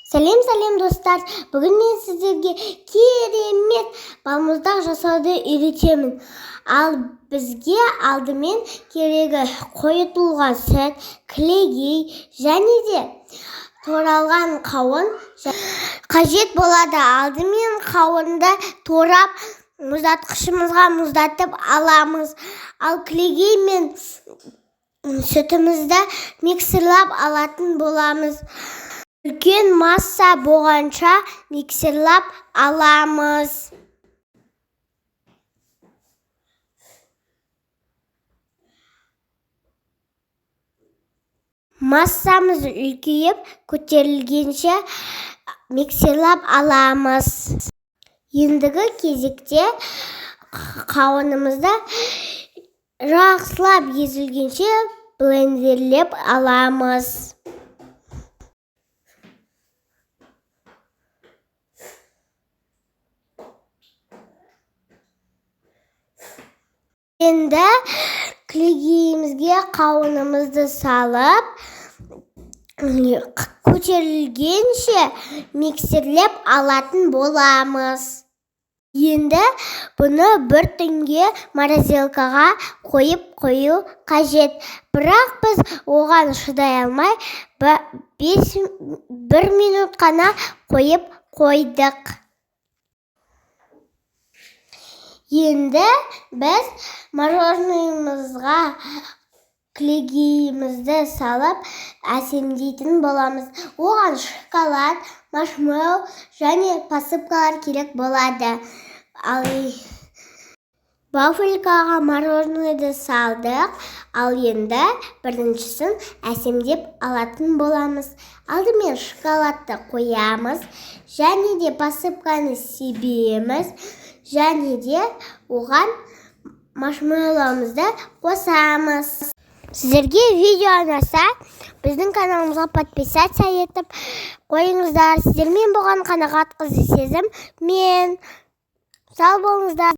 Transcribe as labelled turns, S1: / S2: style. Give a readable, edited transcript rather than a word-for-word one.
S1: Сәлем, сәлем, достар! Бүгін мен сіздерге керемет балмұздақ жасауды үйретемін. Ал бізге алдымен керегі қойытылған сүт, кілегей және де туралған қауын қажет болады. Алдымен қауынды турап, мұздатқышымызға мұздатып аламыз. Ал кілегей мен сүтімізді миксерлап алатын боламыз. Үлкен масса болғанша миксерлап аламыз. Массамыз үлкейіп көтерілгенше миксерлап аламыз. Ендігі кезекте қауынымызды жақсылап езілгенше блендерлеп аламыз. Енді кілегейімізге қауынымызды салып, көтерілгенше миксерлеп алатын боламыз. Енді бұны бір түнге морозилкаға қойып қою қажет. Бірақ біз оған шыдай алмай, 1 минут қана қойып қойдық. Енді біз мороженоемызға кілегейімізді салып әсемдейтін боламыз. Оған шоколад, маршмеллоу және посыпкалар керек болады. Ал вафелькаға мороженоеды салдық. Ал енді біріншісін әсемдеп алатын боламыз. Алдымен шоколадты қоямыз және де посыпканы себеміз және де оған маршмеллоуымызды қосамыз. Сіздерге видео ұнаса, біздің каналымызға подписаться етіп қойыңыздар. Сіздермен болған Қанағат қызы Сезім мен. Сау болыңыздар.